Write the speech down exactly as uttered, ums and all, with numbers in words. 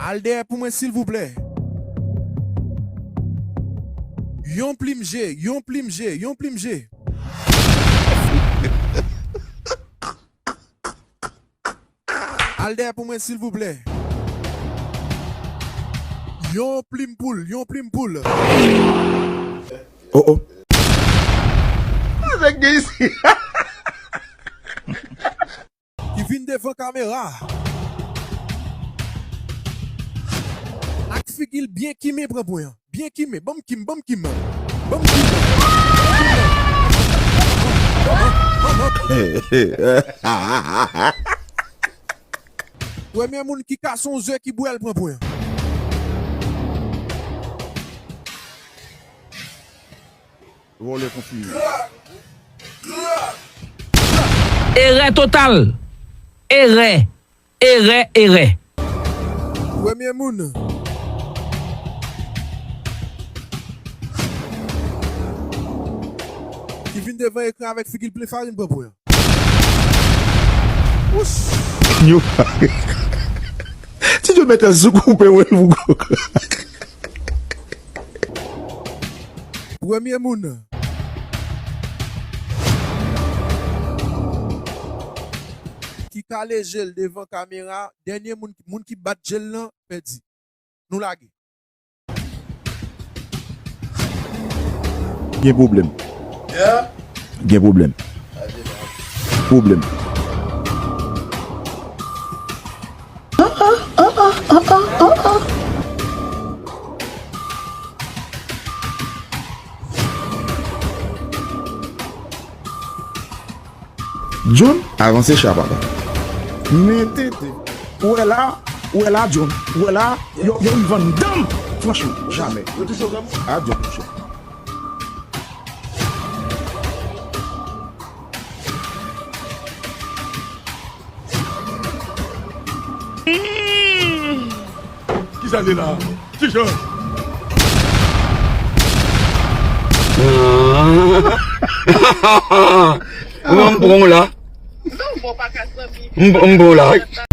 Al dèyè pou mwen, silvouplè. Yon plim je, yon plim je, yon plim je. Al dèyè pou mwen, silvouplè. Yon plim poul, yon plim poul. Oh, oh. Sa k gen isi? Ki vin devan kamera. Ak figi l byen kimen pran pwen an. Byen kimen. Ban m kim, ban m kim. Ban m kim. Premye moun ki kase yon ze ki bwè l pran pwen an. Vòlè konfime. Erè total. Erè. Erè, erè. Premye moun ki vin devan ekran avèk figi l plen farin pran pwen an. Wouch! Yo. Ti John mèt sou koupe wè pou gwo. Premye moun ki kale je l devan kamera, dènye moun, moun ki bat je l lan, pèdi. Nou lage. Gen pwoblèm. Yeah. Gen pwoblèm. Pwoblèm. John, avanse cha papa. Men tete. Ou wè la, ou wè la John, ou wè la, yo, yo rive anndan m. Franchman, jamè. A John, monchè. Kisa l ye la? Ti Jan. Mwen m pran w la. M, m pran w la.